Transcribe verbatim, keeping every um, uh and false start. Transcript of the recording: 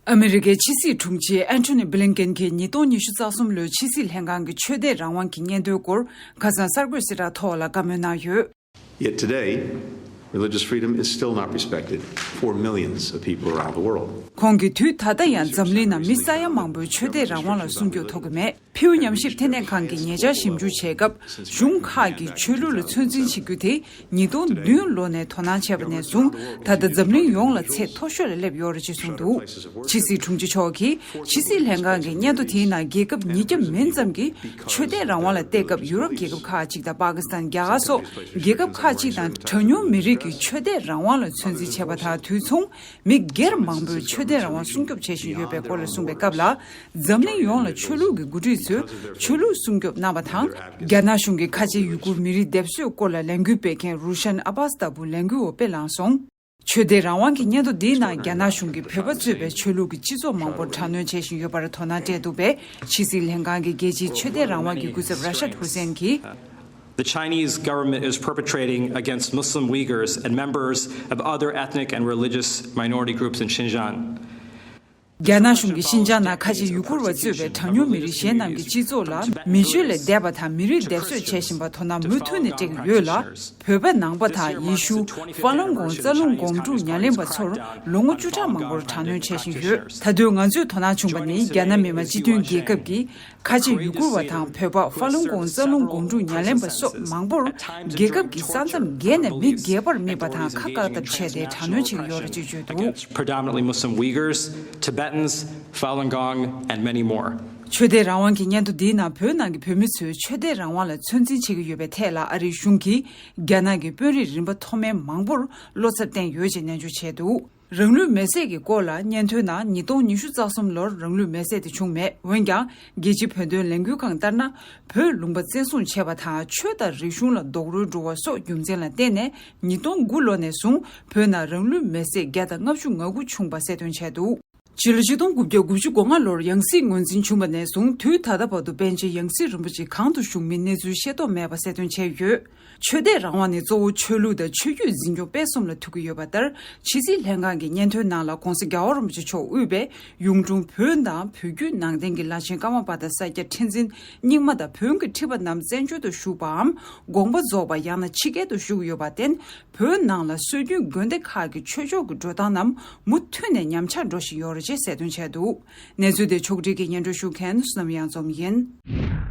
ཨ་མི་རི་ཀའི་ཕྱི་སྲིད་དྲུང་ཆེ་ཨན་ཐོ་ནི་བྷི་ལིན་ཀེན་གྱིས་ཉིས་སྟོང་ཉི་ཤུ་རྩ་གསུམ་ལོའི་ཕྱི་སྲིད་ལྷན་ཁང་གི་ཆོས་དད་རང་དབང་གི་སྙན་ཐོའི་སྐོར་ཁ་སང་གསར་འགོད་གསལ་བསྒྲགས་ཐོག་ལ་བཀའ་མོལ་གནང་ཡོད། Yet today, religious freedom is still not respected for millions of people around the world. ཁོང་གིས་དུས་ད་ལྟ་ཡང་འཛམ་གླིང་ནང་མི་ས་ཡ་མང་པོའི་ཆོས་དད་རང་དབང་ལ་སྲུང་སྐྱོབ་ཐོབ་ཀྱི་མེད། ཕིའུ་ཉམས་ཞིབ་ལྟེ་གནས་ཁང་གིས་ཉེ་ཆར་ཞིབ་འཇུག་བྱས་སྐབས། གཞུང་ཁག་གིས་ཆོས་ལུགས་ལ་ཚོད་འཛིན་བྱེད་རྒྱུ་དེ་ཉིས་སྟོང་བདུན་ལོ་ནས་དོ་སྣང་བྱས་པ་ནས་བཟུང་ད་ལྟ་འཛམ་གླིང་ཡོངས་ལ་ཚད་མཐོ་ཤོས་ལ་སླེབས་ཡོད་རེད་ཅེས་གསུངས་འདུག། ཕྱི་སྲིད་དྲུང་ཆེ་མཆོག་གིས་ཕྱི་སྲིད་ལྷན་ཁང་གི་སྙན་ཐོ་དེའི་ནང་རྒྱལ་ཁབ་ཉིས་བརྒྱ་མིན་ཙམ་གྱིས་ཆོས་དད་རང་དབང་ལ་བལྟས་སྐབས། ཡུ་རོབ་རྒྱལ་ཁབ་ཁག་ཅིག་དང་པ་ཀི་སི་ཐན། རྒྱ་གར་སོགས་རྒྱལ་ཁབ་ཁག་ཅིག་དང་གྲངས་ཉུང་མི་རིགས་ཀྱི་ཆོས་དད་རང་དབང་ལ་ཚོད་འཛིན་བྱས་པ་དང་། དུས་མཚུངས་མི་སྒེར་མང་པོས་ཆོས་དད་རང་དབང་སྲུང་སྐྱོབ་བྱེད་བཞིན་ཡོད་པའི་སྐོར་ལ་གསུངས་པའི་སྐབས་ལ། འཛམ་གླིང་ཡོངས་ལ་ཆོས་ལུགས་ཀྱི་འགོ་ཁྲིད་ཚོས་ཆོས་ལུགས་སྲུང་སྐྱོབ་གནང་བ་དང་། རྒྱ་ནག་གཞུང་གིས་ཁ་ཆེ་ཡུ་གུར་མི་རིགས་སྡེབ་གསོད་སྐོར་ལ་ལས་འགུལ་སྤེལ་མཁན་རུ་ཤན་ཨ་བྷ་སི་ལྟ་བུ་ལས་འགུལ་བ་དཔེ་བླངས་སོང་། ཆོས་དད་རང་དབང་གི་སྙན་ཐོ་འདིའི་ནང་རྒྱ་ནག་གཞུང་གིས་བོད་པ་གཙོས་པའི་ཆོས་ལུགས་ཀྱི་སྤྱི་ཚོགས་མང་པོར་དྲག་གནོན་བྱེད་བཞིན་ཡོད་པར་དོ་སྣང་སྤྲད་འདུག་པས། ཕྱི་སྲིད་ལྷན་ཁང་གི་རྒྱལ་སྤྱིའི་ཆོས་དད་རང་དབང་གི་སྐུ་ཚབ་ར་ཤད་ཧུ་སེན་གྱིས། The Chinese government is perpetrating against Muslim Uyghurs and members of other ethnic and religious minority groups in Xinjiang. རྒྱ་ནག་གཞུང་གིས་ཤིན་ཅང་ནང་ཁ་ཆེ་ཡུ་གུར་བ་གཙོས་པའི་གྲངས་ཉུང་མི་རིགས་གཞན་རྣམས་ཀྱི་སྤྱི་ཚོགས་ལ་མི་ཆོས་ལས་འདས་པ་དང་མི་རིགས་སྡེབ་གསོད་བྱེད་བཞིན་པ་དོ་སྣང་མུ་མཐུད་ནས་སྤྲད་ཀྱི་ཡོད་ལ། བོད་པ་ནང་པ་དང་ཡེ་ཤུ། ཧྥ་ལུན་གོང་རྩ་རླུང་སྒོམ་སྒྲུབ་ཉམས་ལེན་པ་ཚོར་ལོ་ངོ་བཅུ་ཕྲག་མང་པོར་དྲག་གནོན་བྱེད་བཞིན་ཡོད། ད་དུང་ང་ཚོས་དོ་སྣང་བྱུང་བ་ནི། རྒྱ་ནག་མི་དམངས་སྤྱི་མཐུན་རྒྱལ་ཁབ་ཀྱིས་ཁ་ཆེ་ཡུ་གུར་བ་དང་བོད་པ། ཧྥ་ལུན་གོང་རྩ་རླུང་སྒོམ་སྒྲུབ་ཉམས་ལེན་པ་སོགས་མང་པོར་རྒྱལ་ཁབ་ཀྱི་ས་མཚམས་བརྒལ་ནས་མི་སྒེར་པར་དམིགས་པ་དང་ཁ་བཀག་ཐབས་བྱས་ཏེ་དྲག་གནོན་བྱེད་ཀྱི་ཡོད་རེད་ཅེས་བརྗོད་འདུག། Predominantly Muslim Uyghurs, Tibetans, Falun Gong, and many more. ཆོས་དད་རང་དབང་གི་སྙན་ཐོ་འདིའི་ནང་བོད་ནང་གི་བོད་མི་ཚོས་ཆོས་དད་རང་དབང་ལ་ཚོད་འཛིན་བྱེད་ཀྱི་ཡོད་པའི་ཐད་ལ་ཨ་རིའི་གཞུང་གིས་རྒྱ་ནག་གི་དཔོན་རིགས་རིམ་པ་མཐོ་དམན་མང་པོར་བློ་འཚབ་བསྟན་ཡོད་ཅེས་ནན་བརྗོད་བྱས་འདུག། རང་ལུས་མེར་སྲེག་གི་སྐོར་ལ་སྙན་ཐོའི་ནང་ཉིས་སྟོང་ཉི་ཤུ་རྩ་གསུམ་ལོར་རང་ལུས་མེར་སྲེག་དེ་བྱུང་མེད། འོན་ཀྱང་རྒྱལ་སྤྱིའི་བོད་དོན་ལས་འགུལ་ཁང་ལྟར་ན། བོད་ལུང་པ་བཙན་བཟུང་བྱས་པ་དང་ཆོས་དང་རིག་གཞུང་ལ་རྡོག་རོལ་འགྲོ་བ་སོགས་རྒྱུ་མཚན་ལ་བརྟེན་ནས་ཉིས་སྟོང་དགུ་ལོ་ནས་བཟུང་བོད་ནང་རང་ལུས་མེར་སྲེག་བརྒྱ་དང་ལྔ་བཅུ་ང་དགུ་བྱུང་བ་གསལ་སྟོན་བྱས་འདུག། སྤྱི་ལོ་ཆིག་སྟོང་དགུ་བརྒྱ་དགུ་བཅུ་གོ་ལྔ་ལོར་ཡང་སྲིད་ངོས་འཛིན་བྱུང་བ་ནས་བཟུང་དུས་ད་ལྟ་བར་དུ་པཎ་ཆེན་ཡང་སྲིད་རིན་པོ་ཆེ་གང་དུ་བཞུགས་མིན་གནས་ཚུལ་ཤེས་རྟོགས་མེད་པ་གསལ་སྟོན་བྱས་ཡོད། ཆོས་དད་རང་དབང་ནི་གཙོ་བོ་ཆོས་ལུགས་དང་ཆོས་བརྒྱུད་འཛིན་སྐྱོང་སྤེལ་གསུམ་ལ་ཐུག་གི་ཡོད་པ་ལྟར། ཕྱི་སྲིད་ལྷན་ཁང་གི་སྙན་ཐོའི་ནང་ལ་༧གོང་ས་༧རྒྱལ་བ་རིན་པོ་ཆེ་མཆོག་དབུས་པའི་གཡུང་དྲུང་བོན་དང་བོད་བརྒྱུད་ནང་བསྟན་གྱི་བླ་ཆེན་ཀརྨ་པ་དང་ས་སྐྱ་ཁྲི་འཛིན་རྙིང་མ་དང་བོན་གྱི་ཁྲི་པ་རྣམས་བཙན་བྱོལ་དུ་བཞུགས་པའམ་དགོངས་པ་རྫོགས་པ་ཡང་ན་ཕྱི་རྒྱལ་དུ་བཞུགས་ཡོད་པར་བརྟེན། བོད་ནང་ལ་སྲོལ་རྒྱུན་དགོན་སྡེ་ཁག་གི་ཆོས་ཕྱོགས་ཀྱི་འགྲོ་སྟངས་རྣམས་མུ་མཐུད་ནས་ཉམས་ཆག་འགྲོ་བཞིན་ཡོད་རེད་ཅེས་གསལ་སྟོན་བྱས་འདུག། གནས་ཚུལ་དེ་ཕྱོགས་སྒྲིག་གིས་སྙན་སྒྲོན་ཞུ་མཁན་བསོད་ནམས་གཡང་འཛོམས་ཡིན།